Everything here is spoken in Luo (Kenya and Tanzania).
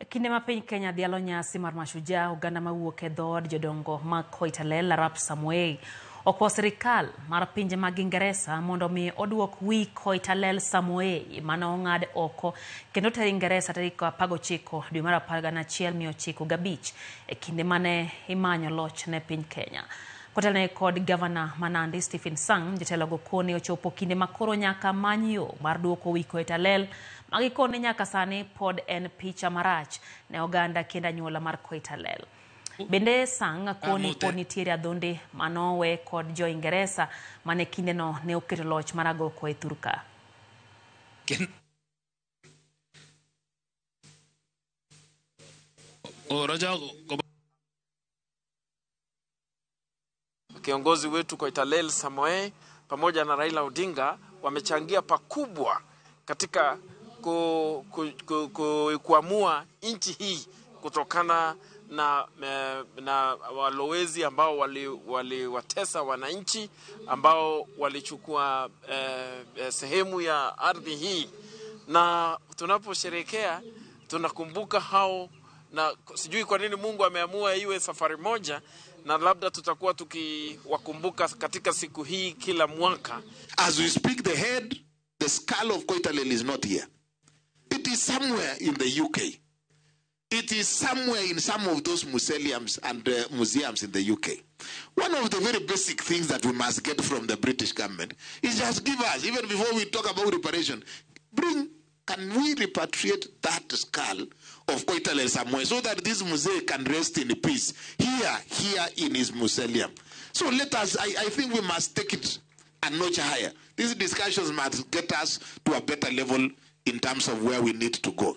Kinde ma piny Kenya dhialo nyasi mar Mashujaa, oganda mawuok e dhood jodongo mag Koitalel Arap Samoei okwa sirikal mar pinje mag Ingeresa mondo mi oduok wi Koitalel Samoei mane ong'ad oko kendo ter Ingeresa tarik 19 dwe mar 11 1905 e kinde mane imanyo loch ne piny Kenya. Kotelne kod gavana ma Nandi Stephen Sang, jotelogo kone ochopo kinde ma koro nyaka many yo mar duoko wi Koitalel ma gikone nyaka sani pod en picha marach ne oganda kendo anyuola mar Koitalel. Bende Sang koni pod nitiere adhonde manowe kod jo Ingeresa mane kindeno ne oketo loch mar agoko e thurka. Kiongozi wetu Koitalel Samoei pamoja na Raila Odinga wamechangia pakubwa katika kuamua nchi hii kutokana na walowezi ambao waliwatesa wananchi ambao walichukua sehemu ya ardhi hii, na tunaposherehekea tunakumbuka hao, na sijui kwa nini Mungu ameamua iwe safari moja, na labda tutakuwa tukiwakumbuka katika siku hii kila mwaka. As we speak, the head, the skull of Koitalel is not here. It is somewhere in the UK. It is somewhere in some of those mausoleums and museums in the UK. One of the very basic things that we must get from the British government is just give us, even before we talk about reparation, can we repatriate that skull of Koitalel somewhere so that this museum can rest in peace here in his mausoleum? So let us, I think we must take it a notch higher. These discussions must get us to a better level in terms of where we need to go.